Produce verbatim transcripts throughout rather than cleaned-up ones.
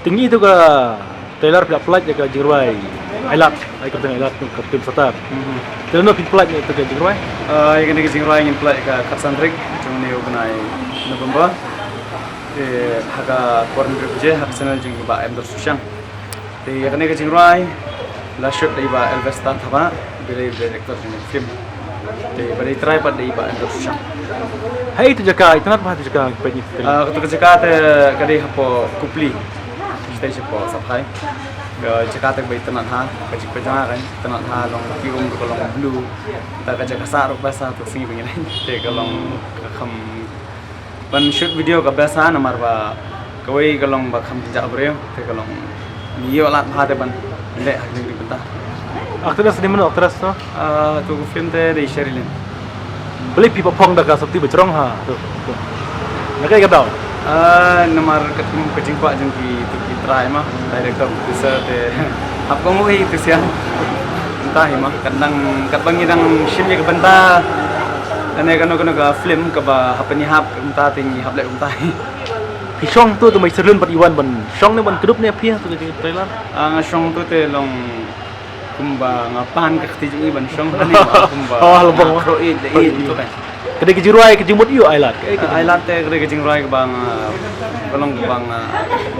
Te ngi ïa ka trailer phi la pynlait ïa ka jingrwai Ailad, ai kyrteng Ailad ka film Satar. Te lano phi pynlait ïa ka jingrwai? Ah, ïa kane ka jingrwai ngin pynlait ka khatsan tarik jong une u bnai November. Te ha ka por hynriew baje ha ka channel jong i Bah Emdor Sushang. Te ïa kane ka jingrwai la shoot da i Bah Elvester Thabah, ba dei director jong ka film. Te ba dei trai pat da i Bah Emdor Sushang. Hei, tu jaka, itynnad bha tu jaka, peit ni. Ah, katu ka jaka te ka dei hapoh Kupli. Stage hapoh Saphai. Ka jaka te ba itynnad ha, ka jaka jong ka itynnad ha, long ki um ruh ka long blue. Ta ka jaka sah ruh ba sah tu sngi ba ngi leit. Te ka long ka kham ban shoot video ka best ha namar ba kawei ka long ba kham jynjar briew, te ka long ngi ïoh lad bha te ban leh ha kane ka bynta. Actress ne mano actress to? Ah, tu ka film te dei Sherilyn. Balei phi ba phong da ka sopti ba jrong ha? Tu, tu. Na kaei ka daw? Ah, namar ka kum ka jingkwah jong ki tu ki trai ma, director producer te hap kong ui tu sian. Mynta hi ma, kan dang, kat ba ngi dang shim ïa ka bynta. Kane kano kano ka film kaba hap ban ïahap kumta te ngi hap leh kumta hi. Phi shong tu, tu mai Sirlun pat i wan ban shong ne ban kdup ne phi tu ka trailer? Ah, nga shong tu te long kumba nga pan ka kti jong i ban shong kane ba kumba. Oh, lubang. Nga kro i de i tu kan. Ka dei ka jingrwai ka jingmut ïa u Ailad. Ka dei ka Ailad te ka dei ka jingrwai kaba nga, ka long kaba nga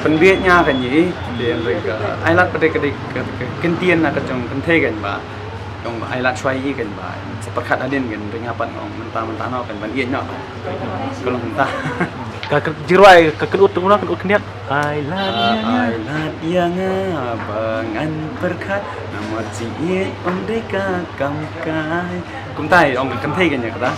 pynbieit ïa ka ngi. Te ka Ailad pat ka dei ka, ka, ka kyntien na ka jong kynthei kan ba. Jong Ailad Shwai i kan ba sa pyrkhat hadien kan ring hapan ong mynta mynta no kan ban ïeit no kan. Ka long mynta. Ka, ka jingrwai ka kynut tu na kynut khyndiat. Ailad ïa nga. Ailad ïa nga ba ngan pyrkhat namar jingïeit ym dei ka kam kai. Kumta hi ong ka kynthei kan ïa kata.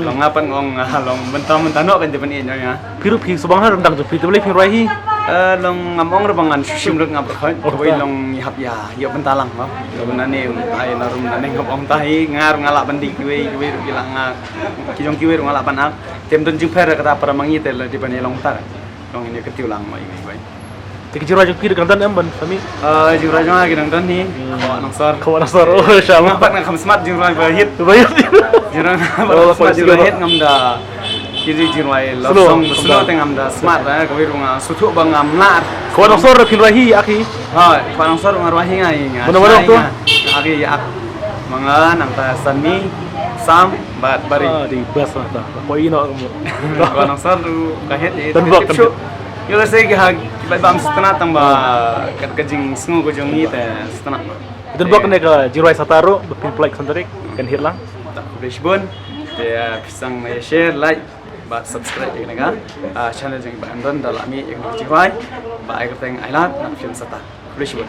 Long nga pat ong nga long mynta mynta no kan te ban ïeit no ïa. Phi ruh phi sngewbang ha ryndang jong phi te balei phi rwai hi? Eh, long ngam ong ruh ba ngan shu shim lut ngam pyrkhat. Kawei long ngi hap ïa ïoh bynta lang mo. Long nane ai na rum nane ngam ong ta hi nga ruh nga lah ban dih kiwei kiwei ruh ki lah nga ki jong kiwei ruh nga lah ban ak. Te ym don jingpher kata para ma ngi te la dei ban ïa long ta. Long ine ka tiew lang mo iwei iwei. Te ki jingrwai jong phi dang don em ban sami? Eh, jingrwai jong nga ki dang don hi. Khawa Nongsor. Khawa Nongsor. Oh, shama. Nga pat nga kham smat jingrwai ba hit. Ba hit. Jingrwai nga pat kham smat jingrwai hit ngam da. Ki jingrwai love song ba slow te ngam da smat eh. Kawei ruh nga sngewthuh ba ngam lah. Khawa Nongsor phin rwai hi ak hi. Ha, Khawa Nongsor nga rwai hi nga hi nga. Mano mano tu? Ak hi ak. Ma nga nangta Sunny, Sam bad Bari. Ah, dei best lah ta. Ko ino kamu. Khawa Nongsor tu ka hit eh. Don bok kan. Yo la sei ki ha ki bai bam sngewtynnat tang ba kat ka jingsngew ka jong ngi te sngewtynnat. Don bok ne ka jingrwai Satar ruh ba phin pynlait khatsan tarik kan hit lang. Ta khublei shibun. Te phi sngewbha share, like bad subscribe ïa kane ka channel jong i Bah Emdon da la mih ïa kane ka jingrwai ba ai kyrteng Ailad na film Satar. Khublei shibun.